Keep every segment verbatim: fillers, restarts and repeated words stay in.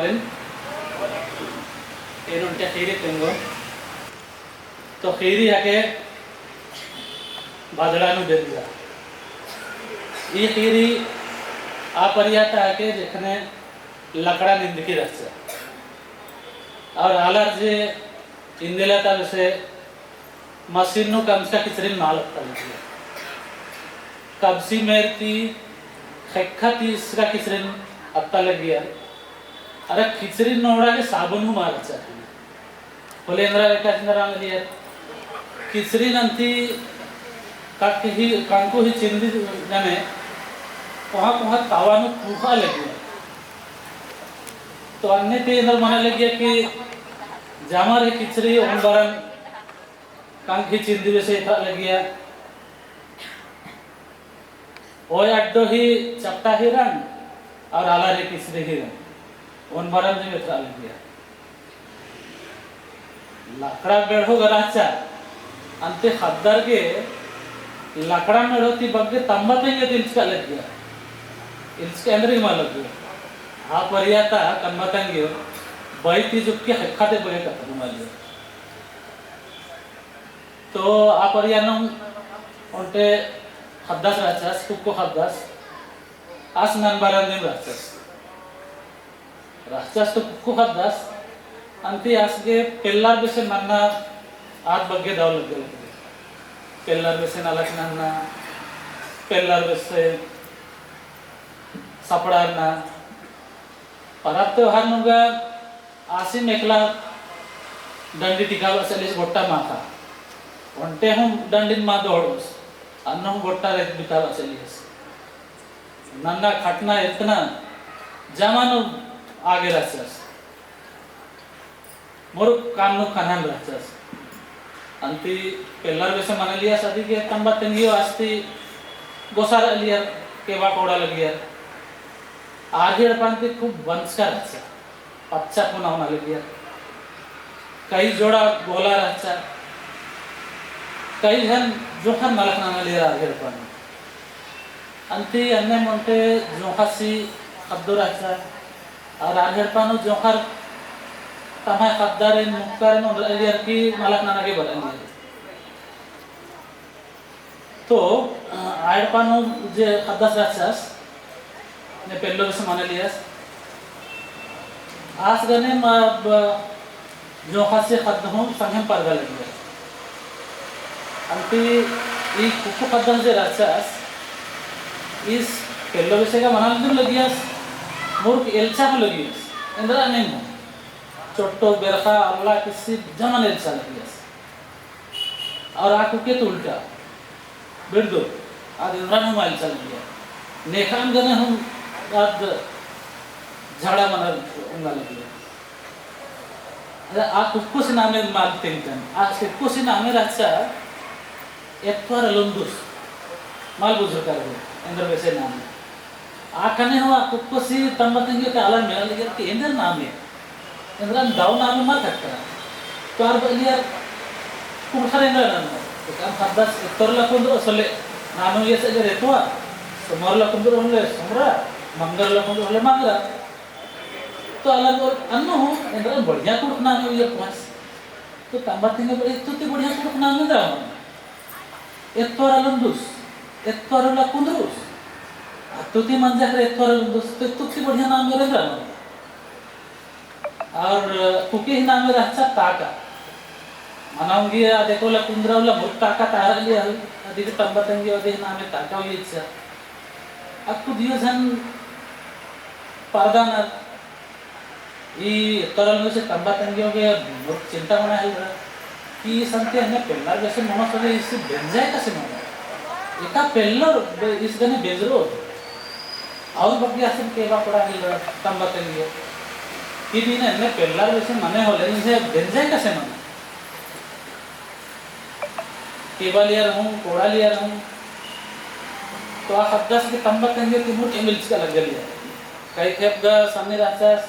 एन ओन्टे ख़ीरी तेंगो। तो ख़ीरी हके बादड़ा नू बेंजा। ई ख़ीरी आ परिया ता हके जेखने लकड़ा निंदकी रहचा। और आलर जे इन्देला ता बेसे मशीन नू कमचका किचरिन मल अत्ता लगिया। कबसी मेर ती ख़ेक्खा ती इसका किचरिन अत्ता लगिया। अरा किचरिन नोड़ा गे साबुन हूँ मल रहचा। होले एन्दरा लेखा चिन्दरा लगिया। किचरिन अन्ती कक ही, कंकु ही चिन्दी नने कोहाँ कोहाँ तवा नू पूखा लगिया। तो अन्ने ती एन्दर मना लगिया कि जामर ही किचरी ओन बरन कंक ही चिन्दी बेसे एथरा लगिया। ओय अड्डो ही चपटा ही रंग और आलर ही किचरी ही रंग। ओन बरन दिम एथरा लगिया। लकड़ा मेड़हो गा रहचा, अन्ते ख़द्दर गे लकड़ा मेड़हो ती बग्गे तम्बा तेंगे ती इल्चका लगिया। इल्चका एन्दरिम लगिया। आ परिया ता तम्बा तेंगे बई ती जुक्की ख़ेक्खा ती बई कत्था मल लगिया। तो आ परिया नू ओन्टे ख़द्दस रहचस, कुक्को ख़द्दस, आस नन बरन दिम रहचस। रहचस तो कुक्को ख़द्दस, अन्ती आस गे पेल्लर बेसे नन्ना आद बग्गे दव लग्गे लग्गे। पेल्लर बेसे नलख नन्ना, पेल्लर बेसे सपड़ारना, परब त्योहार नू गा आसिम एकला डंडी टिकाबआ चलियस गोट्टा माखा। ओन्टे हूँ डंडिन मा दोहड़ोस, अन्नु हूँ गोट्टा रेत बिताबआ चलियस। नन्ना खटना एतना जमा नू आगे रहचस। मुरुख काम नू खनहन रहचस। अन्ती पेल्लर बेसे मनलियस अदी गे तम्बा तेंगियो आस ती गोसारआ लियर, केबा कोड़ा लगियर। आर ही एड़पा ती खूब बंचका रहचा, पच्चा पुना ओना लगियर। कई जोड़ा गोला रहचा, कई घन जोंख़र नलख नना लियर आर ही एड़पा नू। अन्ती अन्ने ओन्टे जोंख़सी ख़द्दो रहचा, और आर ही एड़पा नू जोंख़र तम्है ख़द्दारिन मुक्कारिन ओन्द्रआ लियर की नलख नना गे बरआ लियर। तो, आ एड़पा नू जे ख़द्दस रहचस, ने पेल्लो बेसे मनलियस। आस गने मा ब-, जोंख़सी ख़द्द हूँ संगेम परदा लगिया। अन्ती ई कुक्को ख़द्दस जे रहचस, ईस पेल्लो बेसे गा मना दिम लगियस, मुरुख एल्चा हूँ लगियस, एन्दरा नेम हूँ। चोट्टो बेरख़ा अल्ला किसी जमन एल्चा लगियस। और आ कुक्के तो उल्टा। बिड़दो, आद एन्दरा नू मल एल्चा लगिया। नेख़ान गने हूँ आद झगड़ा मना ओंगा लगिया। अरे, आ कुक्कोसी नामे मल तेंगकन, आ कुक्कोसी नामे रहचा एत्वार लोन्दुस, मल बुझुरका रई, एन्दर बेसे नामे। आ कने हूँ आ कुक्कोसी तम्बा तेंगियो गे आलर मेना लगियर कि एन्दर नामे, एन्दरा दव नामे मल खक्खरा। तो आर बआ लियर कुँड़ुख़र एन्दरा ननोर। तो काम ख़द्दस एत्तोर ला कुन्दुरओस होले नामे उइयस अगर एत्वा, सोमवार ला कुन्दुरओस होले सोमरा, मंगर ला कुन्दुरओस होले मंगरा। तो आलर बआ अन्नु हूँ एन्दरा बढ़िया कुँड़ुख़ नामे उइयर कोहास। तो तम्बा तेंगियो बआ इत्तु ती बढ़िया कुँड़ुख़ नामे एन्दरा मनो। एत्तोर लोन्दुस, एत्तोर ला कुन्दुरओस। अत्तु ती मंजा ख़ेर एत्तोर लोन्दुस, तो इत्तु ती बढ़िया नामे एन्दरा मनो। और कुक्की ही नामे रहचा ताका। मना ओंगी अदी गे ला कुन्दरा उल्ला बहुत ताका तारा लिया हल, अदी गे तम्बा तेंगियो अदी ही नामे ताका उइयचा। अक्कु दियो झन परदानर ई एत्तोर लोन्दुस तम्बा तेंगियो गे मुरुख चिंता मना हेलरा। कि ईस अन्ते अन्ने पेल्लर बेसे मनो सले ईस बेंजा एकासे मनो। एका पेल्लर बे-, ईस गने बेंजरो। और बग्गे आसिम केबा कोड़ा हेलरा तम्बा तेंगियो। कि दीन अन्ने पेल्लर बेसे मने होले ईस बेंजा एकासे मनो। केबा लियर हूँ, कोड़ा लियर हूँ। तो आ ख़द्दस गे तम्बा तेंगियो ती मुरुख एम इल्चका लग्गा लियर। कई खेप गा सामने रहचस,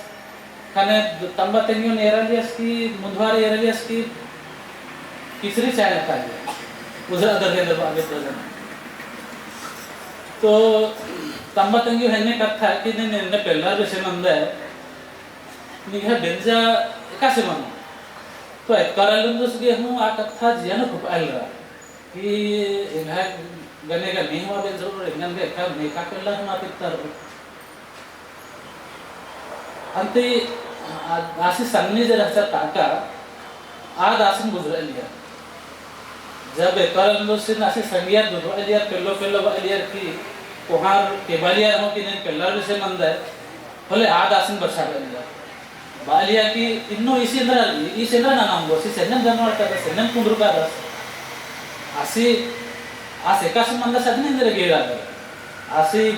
ख़ने तम्बा तेंगियोन एरा लियस की, मुन्दुवार एरा लियस की, किचरी चाय खा लिया। उधर अदर के अंदर आगे प्रजन। तो तम्बा तेंगियो हेन्ने कत्था कि ने, ने, ने पेल्लर बेसे मंदा है। निंग्है बेंजा एकासे मनो। तो एतका रअलिन्दस गे हूँ आ कत्था जिया नू खुपालरा। कि एंग्है गने गा नेहूँ बेंजरओर, एंगन गा एका नेका पेल्ला हूँ आ तित्तरओर। अन्ती आ-, आसी संगी जे रहचा ताका, आद आसिन गुजरलिया। जब एतका रअलिन्दसिन आसी संगिया दुर्रलिया, पेल्लो पेल्लो बअलिया कि कोहाँ केबालिया रहो कि नीन पेल्लर बेसे मंदय, होले आद आसिन बरसा बअलिया। बअलिया कि इन्नो ईस एन्दरा, ईस एन्दरा नना ओंगोस, ईस एन्नेम जनवार कादस, एन्नेम कुन्दुर कादस। आसी, आस एकासे मंदस अदिन एन्देर गे रअदर। आसी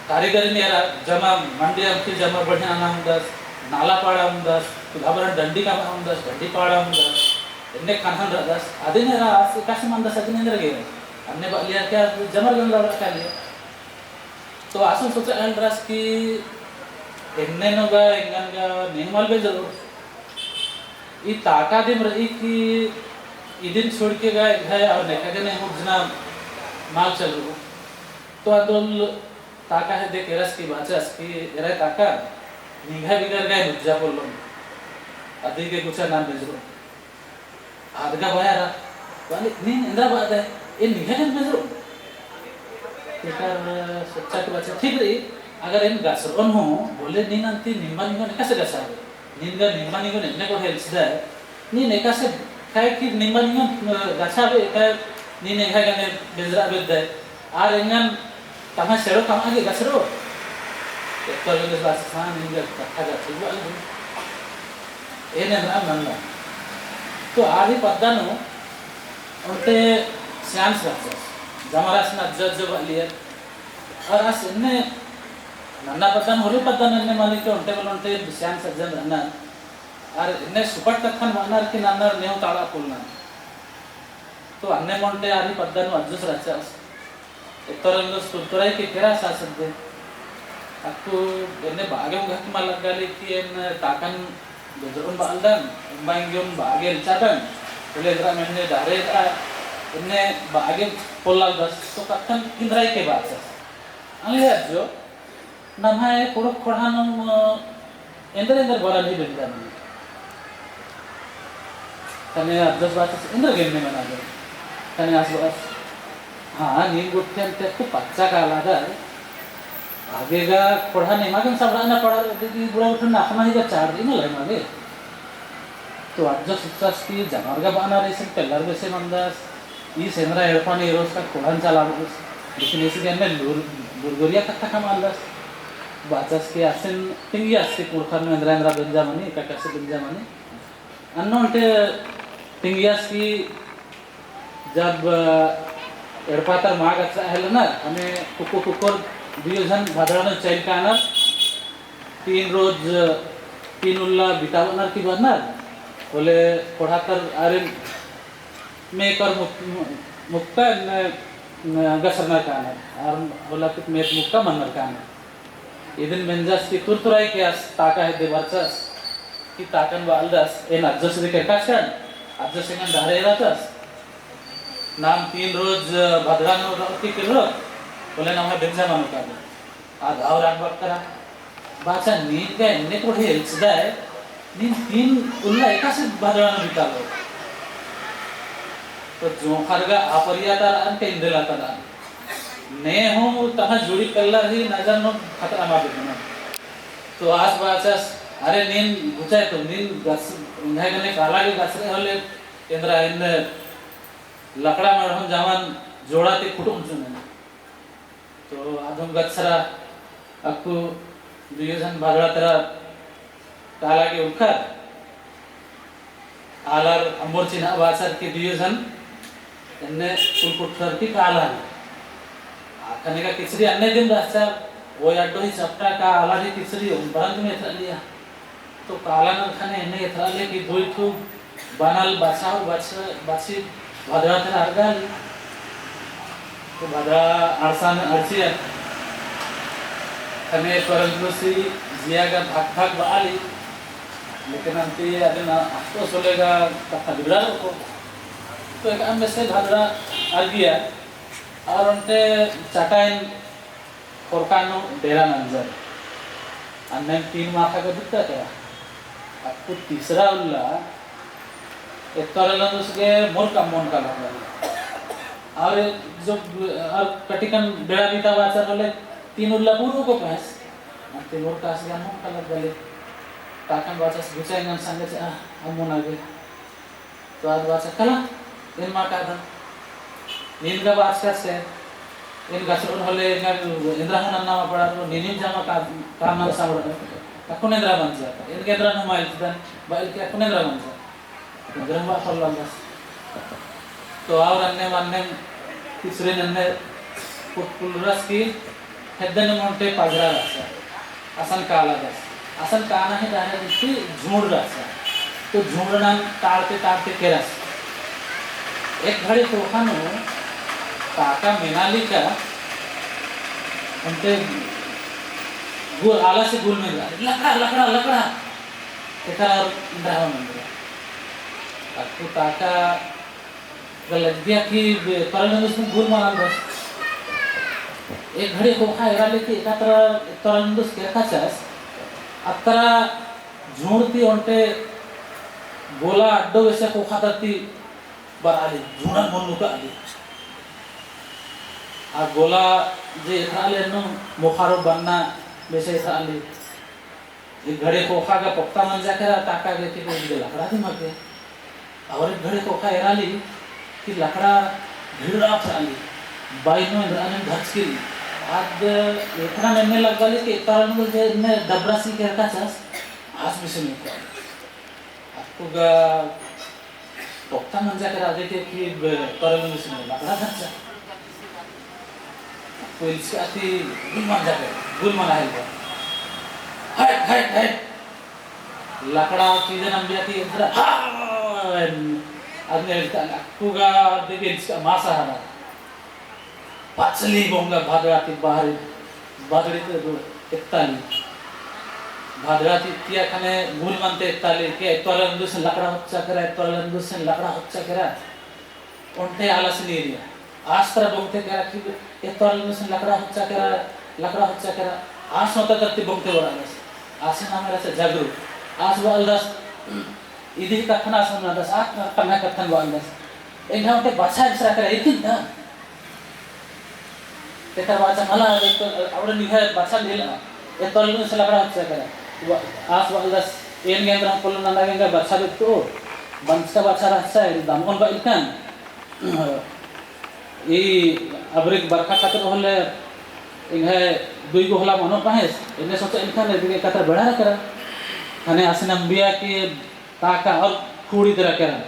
कारीगरी एरा जमा मंडी अमकी जमा बढ़िया नना ओंगदस, नाला पाड़ा ओंगदस, कुदाबरन डंडी कमआ ओंगदस, डंडी पाड़ा ओंगदस, एन्ने खनहन रअदस, अदिन एरा आस एकासे मंदस अदिन एन्देर गे रअदस। अन्ने बअलिया कि जमर गंगा बड़ा कालिया। तो आसन सोचआ हेलरस कि एन्ने नू गा एंगन गा नेहूँ मल बेंजरओर। ई ताका दिम रई कि इदिन छोड़के गा एंग्है और नेका गने हुज्जना मल चलरओ। तो अदोल ताका हेद्दे केरस कि बाचस कि एरा ताका निंग्है बिगर गा नुज्जा पोल्लोन। अदी गे गुचा नाम बेंजरओ। आद गा बयारा, बअली, नीन एन्दरा बअदय, एन निंग्है गने बेंजरओन। एकर सोच्चा के बाचा, ठीक रई, अगर एन गछरओन हूँ, होले नीन अन्ती निम्मा निंगोन एकासे गछाबे। नीन गा निम्मा निंगोन एन्ने कोड़हे एल्चदय, नीन एकासे काहे कि निम्मा निंगोन, अ, गछाबे, एका नीन एंग्है गने बेंजरा बेद्दय। आर एंगन तम्है सेड़ो कमआ गे गछरओ। एतका रअलिन्दस बाचस हाँ, नीन गा कत्था गा ठीक बअलदय। एन एन्दरा नन्ना। तो आर ही पद्दा नू ओन्टे सियानस रहचस। जमर आसिन अज्जो अज्जो बअलियर। और आस एन्ने नन्ना पद्दा नू, होले पद्दा नू एन्ने मनी के ओन्टे बल ओन्टे सियानस अज्जन रअनर। और एन्ने सुपट कत्थन मअनर कि नन्नर नेहूँ ताड़ा पोल्लनर। तो अन्नेम ओन्टे आर ही पद्दा नू अज्जोस रहचस। एतका रअलिन्दस तुरतुराई के केरस आस हेद्दे। अक्कु एन्ने बागे ओंगहकी मल लग्गाली कि एन ताकन बेंजरओन बअलदन, एम्बा एंग्योन बागे एल्चादन, होले एन्दरा मेन्ने डहरे एन्दरा, एन्ने बागे पोल्लालदस, तो कत्थन एन्दरा के बाचस। अन्ने अज्जो, नम्है कुँड़ुख़ ख़ोंड़हा नू, अ, एन्देर एन्देर बरन ही बेद्दा मनी। ख़ने अज्जस बाचस एन्देर गे एन्ने मना गे। ख़ने आस बअस, हाँ, नीन गुट्ठिन ते अक्कु पच्चा कालादर, आगे गा ख़ोंड़हा नेमा गने सबड़ाना पड़ा, दीदी बुरा उठन नाख़ना ही गा चाड़ दी ना लय मागे। तो अज्जस सोचस कि जमर गा बअनर ईसिन पेल्लर बेसे मंदस, ईस एन्दरा एड़पा नू एरोस का ख़ोंड़हन चलाबओस। लेकिन ईस गे एन्ने लुर-, लुरगुरिया कत्था कमआलदस। बाचस कि आसिन तिंगियस कि कुँड़ुख़र नू एन्दरा एन्दरा बेंजा मनी, एकासे बेंजा मनी। अन्नु ओन्टे तिंगियस कि जब, अ, एड़पा तर मा गछरआ हेलनर, ख़ने कुक्को कुक्कोर दुयो झन भदड़ा नू चइल कानर, तीन रोज, तीन उल्ला बिताबअनर की बअनर, होले ख़ोंड़हा तर आरिन मेकर मुक-, मुक्का न, न गछरनर कानर, आर होला कुछ मेत मुक्का मनर कानर। इदिन मेंजस की तुरतुराई के आस ताका हेद्दे बरचस, कि ताकन बअलदस, एन अज्जस दे केरकाचकन, अज्जस एंगन डहरे एराचस। नाम तीन रोज भदड़ा नू रओ की किर्रोत, होले नम्है बेंजा मनो कादो। आद और आद बक्करा। बाचा नीन गा एन्ने कोड़हे एल्चदय, नीन तीन उल्ला एकासे भदड़ा नू बितालो। तो जोंख़र गा आपरिया तारा अन के इंदेला तारा। ने हूँ तहाँ जुड़ी पेल्लर ही नजर नू खतरा मा बेद्दना। तो आस बाचस, अरे नीन गुचाय तो नीन गस, उन्हें गने काला के गसरे होले, एन्दरा इन लकड़ा मड़हन जावन जोड़ा ते खुटुम चुने। तो आद हूँ गच्छरा अक्कु दुयो झन भदड़ा तरा काला गे उरखर। आलर अम्बोर चिन्हा बाचर के दुयो झन एन्ने कुल कुट्ठर की काला ने। आ ख़ने का किचरी अन्ने दिन रहचा, ओय अड्डो ही चपटा का आलर ही किचरी उम्बरन में एथरआलिया। तो काला नर ख़ने एन्ने एथरआले कि दुई ठू बनल बछा और बछ-, बछी भदड़ा तरा अड़गाली। तो भदड़ा अड़सन अड़चिया। ख़ने परंतु सी जिया गा धक धक बआली। लेकिन अन्ती अदिन अख़तो सोले गा कत्था बिगड़ालो को। तो एकअम बेसे भदड़ा अड़गिया। और ओन्टे चटाइन ख़ोरका नू डेरा नंजर। अन्नेम तीन माखा गे बित्ता केरा। अक्कु तीसरा उल्ला एतवार लंदुस गे मोर कम मोन कालत लगी। और जो, और कटिकन बेड़ा बीता बाचर होले तीन उल्ला पूरू को पास। अन्ते मोर कास गे मोन कालत लगी। ताकन बाचस गुचा एंगन संगे चे, आ, अम्मोन आगे। तो आद बाचा कला, एन मा कादन। नीन गा बाचका से, एन गचरोन होले, एन गा एन्द्रा हूँ नन्ना मा पड़ा तो, नीनिम जमा का, काम नन्ना सामड़ा। अक्कुन एन्द्रा मंजा, एन गा एन्द्रा हूँ माइल चिदन, बाइल के अक्कुन एन्द्रा मंजा। एन्द्रा हूँ बात होल्ला बस। तो और अन्ने मन्ने, तीसरे नन्ने, कुटकुलरस की, हेद्दन ओन्टे पगरा रहचा, असन काला रहचा, असन काना ही डाहर इत्ती झुंड रहचा। तो झुंड नाम ताड़ते ताड़ते केरस। एक घड़ी ख़ोख़ा नू ताका मेना लिका, ओन्टे गुल, आला से गुल मेना, लकड़ा, लकड़ा, लकड़ा। तेकर और एन्द्रा हूँ मेना। अक्कु ताका गा लग्गिया कि एतवार लंदुस गुल मनाल बस। एक घड़ी ख़ोख़ा एरा ले कि एका तरा एतवार लंदुस केरका चास, अतरा झुंड ती ओन्टे गोला अड्डो बेसे ख़ोख़ा तरती बरआ ली, झुंडन मुन्नुका ली। आ गोला जे एथरा ले नु मोखारो बन्ना बेसे एथरा ली। एक घड़ी ख़ोख़ा गा पोक्ता मंजा केरा, ताका गे कि कोई लकड़ा दिम हके। और एक घड़ी ख़ोख़ा एरा ली कि लकड़ा भिड़रा एथरा ली। बाई नू एन्द्रा ने धचकी ली। आद एथरा ने एन्ने लग्गा ली कि एतवार लंदुस जे एन्ने डबरा सी केरका चास, आस बेसे में एथरा ली। अक्कु गा पोक्ता मंजा केरा, आदे के कि ब-, एतवार लंदुस लकड़ा धरचा। कोई इल्चका ती गुल मंजा केरा, गुल मना हेलरा। हट, हट, हट। लकड़ा चीजन अम्बिया की एथरा, हाँ, अदने इल्चका, अक्कु गा आदे के इल्चका मासा हरा। पचली बोंगा भदड़ा ती बाहरी, भदड़ी ती एत्ता ली। भदड़ा ती इत्तिया ख़ने गुल मनते एत्ता ली, कि एतवार लंदुस लकड़ा होच्चा केरा, एतवार लंदुस लकड़ा होच्चा केरा। ओन्टे आलस नीरिया। आस तरा बोंगते केरा कि एतवार लंदुस लकड़ा होच्चा केरा, लकड़ा होच्चा केरा। आस नोता तरती बोंगते बरआ आलस। आसे नाम रहचा जागरूक। आस बआलदस, इदी कत्थन आस नाम रहचा, आस कन्हा कत्थन बआलदस। एंग्है ओन्टे बछा बिसरा केरा, इरकिन ता। तेकर बाचा मला, एक तो, अबड़े निंग्है बछा ढीला, एतवार लंदुस लकड़ा होच्चा केरा। वा-, आस बआलदस, एन गे एन्द्रा पोल्लो नना गे एंग्है बछा बेद्दो, बंचका बछा रहचा, एन दमगोन बा इलकन। ई अबरिक बरखा खतरा होले, एंग्है दुई गो होला मनो पहेस, एन्ने सोचा इलकन, एदिगे खतरा बेड़ा रखरा। ख़ने आसिन अम्बिया की ताका और खुड़ी तरा केरा।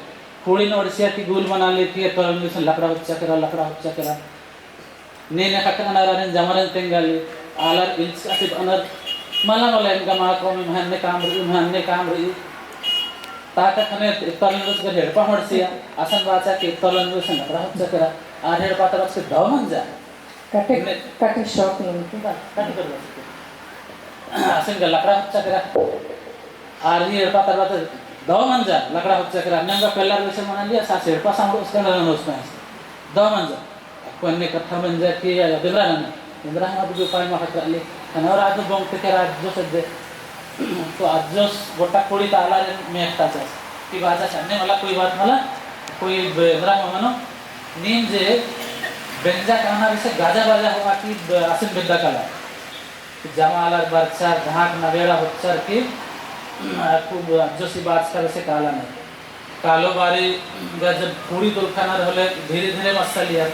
खुड़ी नू ओड़सिया की गुल मना ले कि एतवार लंदुस लकड़ा होच्चा केरा, लकड़ा होच्चा केरा। ने ने खटकना रअनर जमारन तेंगाली, आलर इल्चका ती बअनर, मला मला एम गमा को में महन्ने काम रई, महन्ने काम रई। ताका ख़ने एतवार लंदुस गर हेड़पा होड़सिया, असन बाचा कि एतवार लंदुस लकड़ा होच्चा केरा, आर हेड़पा तरा बाचा कि दव मंजा। कटे, ने कटे शौक नमके। कटे कर बाचा। असन गा लकड़ा होच्चा केरा। आर ही हेड़पा तरा बाचा दव मंजा, लकड़ा होच्चा केरा। अन्नेम गा पेल्लर बेसे मना लिया, सा हेड़पा सामड़ो उसका नरन उसका। दव मंजा। अक्कु अन्ने कत्था मंजा कि अदिन रअना, एन्द्रा हूँ अदिगे उपाय मा खतरा ले। ख़ने और आद बोंगते केरा आद जोस दे। तो आद जोस गोट्टा खुड़ी ता आलारिन मेख़ताचस। कि बाचास अन्ने मला कोई बात मला, कोई ब-, एन्द्रा हूँ मनो, नीम जे बेंजा काना बेसे गाजा बाजा होआ कि ब-, आसिन बेद्दा काला। जमा आलर बरचर, ढाक नबेड़ा होच्चर की, अक्कु जोसी बाचका बेसे काला नहीं। कालो बारी गा जब पूरी दुलखनर होले धीरे धीरे मस्सा लियर।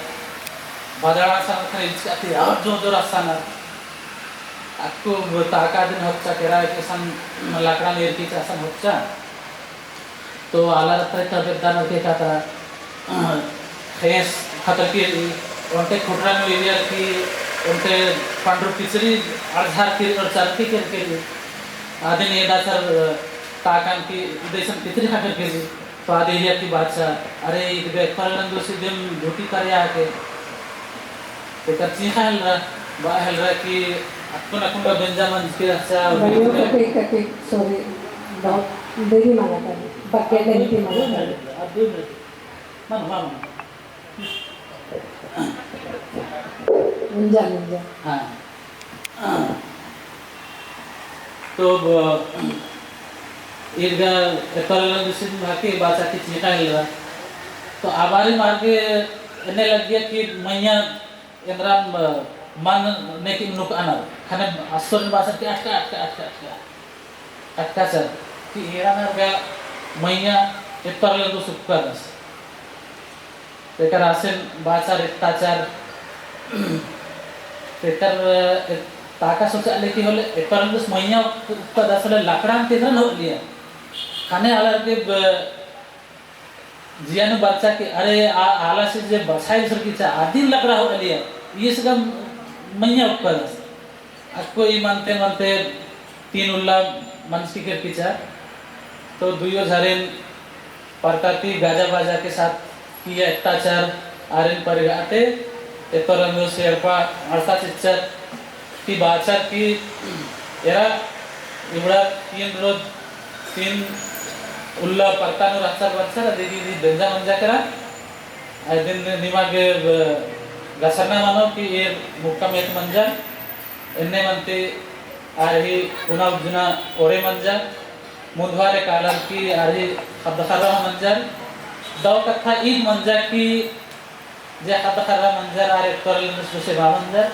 भदड़ा सन खने इल्चका ती और जोर जोर अस्सानर। अक्कु ताका दिन होच्चा केरा के सन लकड़ा लेर की चासन होच्चा। तो आलर अत्रे तबेदार के का तरा, अ, खेस खतर की, ओन्टे खुटरा में एरिया की, ओन्टे पंडरू किचरी अड़झार की और चरती के, के आदिन एदा सर, अ, ताकन की, इदेसन किचरी खतर की, तो आदि एरिया की बात सा, अरे, इद बे एतवार लंदुस इदिम ड्यूटी करे आके। तेकर चींख़ा हेलरा, बा हेलरा कि अक्कुन अक्कुन का बेंजा मंजकी रहचा। भाइयों, कटे, कटे, sorry, बहुत देरी मांगा था, बक्के लेंथी मांगा था। अब दो मिनट, मन हुआ मन। मुंजा, मुंजा। हाँ। तो ब-, इरगा एतवार आलर दिसिन भाकी बाचा की चीका हेलरा। तो आबारी मार्गे एन्ने लग्गिया कि मइय्याँ एन्दरा म-, मन नेकी नुक अनर। ख़ने अस्सोरिन बाचा की अटका, अटका, अटका, अटका। अटका सर कि एरा नरगा मइय्याँ एतवार आलर दिस उपकादस। तेकर आसिन बाचर एत्ताचर, तेकर, ए, ताका सोचा लेकी होले, एतवार आलर दिस मइय्याँ उपकादस होले लकड़ान तेंदरन होलिया। ख़ने आलर के ब-, जिया नू बरचा कि, अरे, आ, आलासी जे बरसाई सर की चा, आदिन लकड़ा होलिया, ईस गा मइय्याँ उपकादस। अक्कु ई मनते मनते तीन उल्ला मंजकी केरकी चा, तो दुइयो झरेन परता ती गाजा बाजा के साथ किया एत्ताचर आरिन परिगाते, एतवार आलर से एड़पा अड़ता चिच्चर ती बाचर की एरा इबड़ा तीन रोज तीन उल्ला परता नू रहचर बरचर, अदिगी दी बेंजा मंजा केरा, अदिन निमा गे ब-, गसरना मनो कि ईर मुक्का मेत मंजा, एन्ने मनते आर ही पुना उज्जना ओरे मंजा, मुन्दवारे कालर की आर ही ख़द्द ख़र्रा मंजर। दव कत्था ईद मंजा कि जे ख़द्द ख़र्रा मंजर आर एतवार आलर दिस बेसे मा मंजर,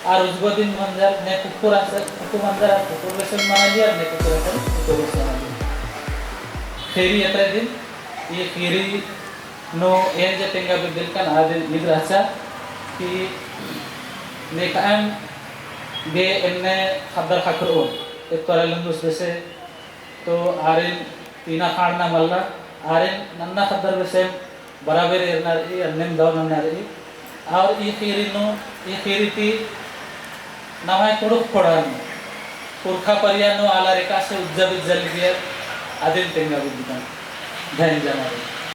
आर उज्जगो दिन मंजर, ने कुक्कुर आस-, कुक्कुर मंजर, आर कुक्कुर बेसे मनालियर, ने कुक्कुर आस-, कुक्कुर बेसे मनालियर। ख़ीरी एतरे दिन, ई ख़ीरी नू एन जे तेंगा बिद्दिलकन आदिन ईद रहचा कि नेकअम गे एन्ने ख़द्दर ख़क्खरओ एतवार आलर दिस बेसे तो आरिन तीना खाड़ना मल्ला, आरिन नन्ना ख़द्दर बेसेम बराबर एरना रई, अन्नेम दव नन्ना रई। और ई ख़ीरी नू, ई ख़ीरी ती नम्है कुँड़ुख़ ख़ोंड़हा नू, पुरखा परिया नू आलर एकासे उज्जा बिज्जा लगियर, अदिन तेंगा बिद्दकन। धैन जमा रई।